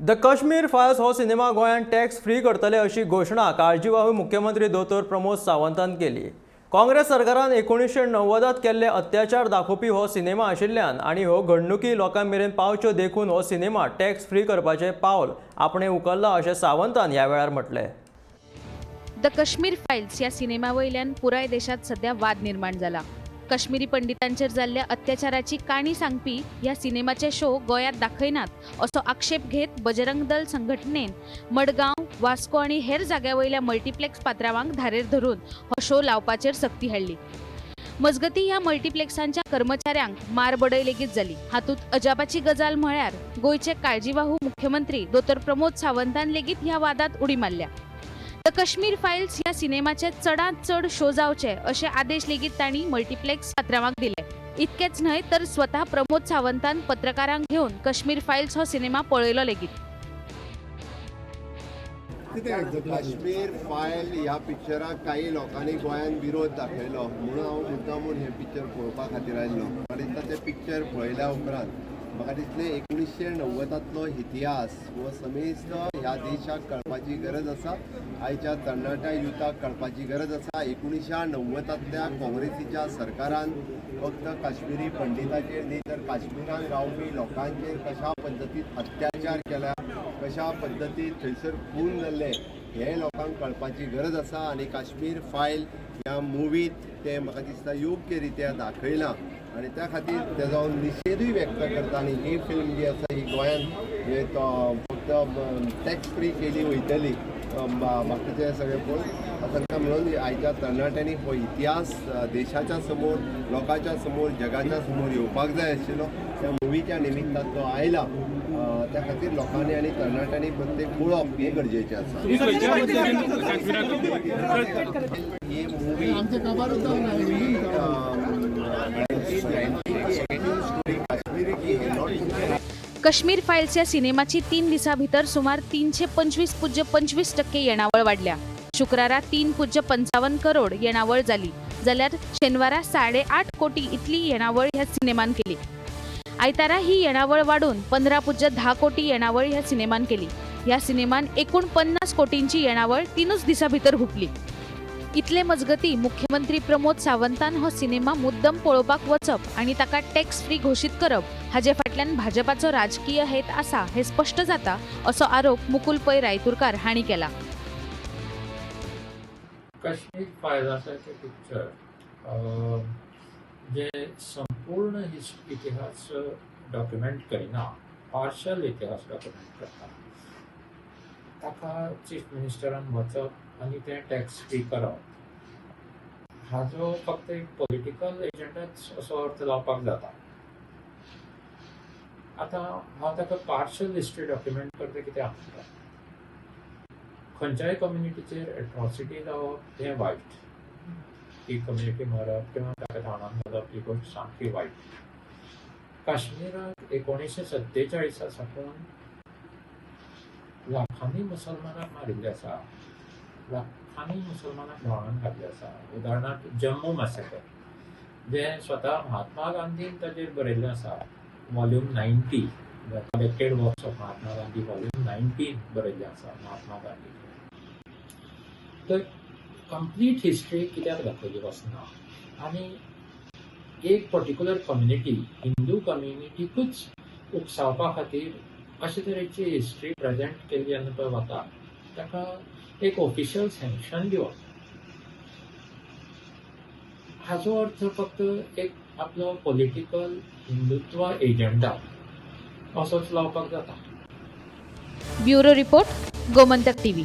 The Kashmir files हो cinema गोंयांत tax free करतले अशी घोशणा काळजीवाहू मुख्यमंत्री दोतोर प्रमोद सावंतान केली. काँग्रेस सरकारान 1990त केल्ले अत्याचार दाखोवपी हो सिनेमा आशिल्ल्यान आनी ह्यो घडणुकी लोकां मेरेन पावच्यो देखून हो सिनेमा टॅक्स फ्री करपाचें पावल आपणें उखल्लां अशें सावंतान ह्या वेळार म्हटलें. The Kashmir files ह्या सिनेमा वयल्यान पुराय देशांत सध्या वाद निर्माण जाला. काश्मीरी पंडितांचेर जाल्ल्या अत्याचाराची काणी सांगपी ह्या सिनेमाचे शो गोंयांत दाखयनात असो आक्षेप घेत बजरंग दल संघटनेन मडगांव, वास्को आनी हेर जाग्या वयल्या मल्टिप्लेक्स पात्रावांक धारेर धरून हो शो लावपाचेर सक्ती हाडली. मजगती, ह्या मल्टिप्लेक्सांच्या कर्मचाऱ्यांक मारबडय लेगीत जाली. हातूंत अजापाची गजाल म्हळ्यार गोंयचे काळजीवाहू मुख्यमंत्री दोतोर प्रमोद सावंतान लेगीत ह्या वादात उडी मारल्या. The Kashmir files ह्या सिनेमाचे चडांत चड शो जावचे अशे आदेश लेगीत तांणी मल्टिप्लेक्स पात्रावांक दिले. इतकेच न्हय तर स्वता प्रमोद सावंतान पत्रकारांक घेवन काश्मीर फायल्स हो सिनेमा पळयलो लेगीत. काश्मीर फायल ह्या पिक्चराक काही लोकांनी गोंयांत विरोध दाखयलो म्हणून हांव मुद्दामून हें पिक्चर पळोवपा खातीर आयल्लो. म्हाका दिसता, तें पिक्चर पळयल्या उपरांत म्हाका दिसलें, 1990तांतलो इतिहास हो समेस्त ह्या देशाक कळपाची गरज आसा. आयच्या तरणाट्या युथाक कळपाची गरज आसा. 1990तांतल्या काँग्रेसीच्या सरकारान फक्त काश्मिरी पंडिताचेर न्ही तर काश्मिरान रावपी लोकांचेर कशा पद्दतीन अत्याचार केल्या, कशा पद्दतीन थंयसर खून जाल्ले, हें लोकांक कळपाची गरज आसा. आनी काश्मीर फायल ह्या मुवीत तें म्हाका दिसता योग्य रित्या दाखयलां आनी त्या खातीर तेजो हांव निशेधूय व्यक्त करता. आनी ही फिल्म जी आसा ही गोंयांत हे तो फक्त टॅक्स फ्री केली वयतली, बाकीचे सगळे पळोवन तांकां म्हणून आयच्या तरणाट्यांनी हो इतिहास देशाच्या समोर, लोकांच्या समोर, जगाच्या समोर येवपाक जाय आशिल्लो. त्या मुवीच्या निमित्तान तो आयला. त्या खातीर लोकांनी आनी तरणाट्यांनी प्रत्येक पळोवप हें गरजेचें आसा. ही मुवी 1990 स्टोरी काश्मीरी की है, not Kashmir files ह्या सिनेमाची 3 दिसां भितर सुमार 325.25% येणावळ वाडल्या. शुक्रारा 3.55 करोड येणावळ जाली जाल्यार शेनवारा 8.5 कोटी इतली येणावळ ह्या सिनेमान केली. आयतारा ही येणावळ वाडून 15.10 कोटी येणावळ ह्या सिनेमान केली. ह्या सिनेमान एकूण 50 कोटींची येणावळ 3च दिसां भितर हुपली. इतले मजगती, मुख्यमंत्री प्रमोद सावंतान हो सिनेमा मुद्दम पळोवपाक वचप आनी ताका टॅक्स फ्री घोशीत करप हाजे फाटल्यान भाजपाचो राजकीय हेत आसा हें स्पश्ट जाता असो आरोप मुकुल पै रायतुरकार हांणी केला. काश्मीर फायलासाचें पिक्चर जे संपूर्ण इतिहास डॉक्युमेंट करिना, पार्शल इतिहास डॉक्युमेंट करता, ताका चीफ मिनिस्टरान वचप आनी तें टॅक्स फ्री करप हाजो फक्त एक पॉलिटिकल एजंडाच असो अर्थ लावपाक जाता. आतां हांव ताका पार्शल हिस्ट्री डॉक्युमेंट करता कित्याक म्हणटा? खंयच्याय कम्युनिटीचेर एट्रॉसिटी जावप हें वायट. ती कम्युनिटी मरप किंवा ताका धांवडावन घालप ही गोश्ट सामकी वायट. काश्मीराक 1947 साकून लाखांनी मुसलमानाक मारिल्ले आसा, लाखांनी मुसलमानाक धांवडावन घातले आसा. उदाहरणार्थ, जम्मू मॅसेकर, जें स्वता महात्मा गांधीन ताजेर बरयल्लें आसा, Volume 90, The Collected Works of Mahatma Gandhi, Volume 19 बरयल्लें आसा महात्मा गांधीचेर. तर कंप्लीट हिस्ट्री कित्याक दाखयली वचना आनी एक पर्टिक्युलर कम्युनिटी, हिंदू कम्युनिटीकूच उकसावपा खातीर अशे तरेची हिस्ट्री प्रेजेंट केल्ली जेन्ना पळय वता, ताका एक ऑफिशियल सँक्शन दिवप हाजो अर्थ फक्त एक आपलो पॉलिटिकल हिंदुत्व एजंडा असोच लावपाक जाता. Bureau report, Gomantak TV.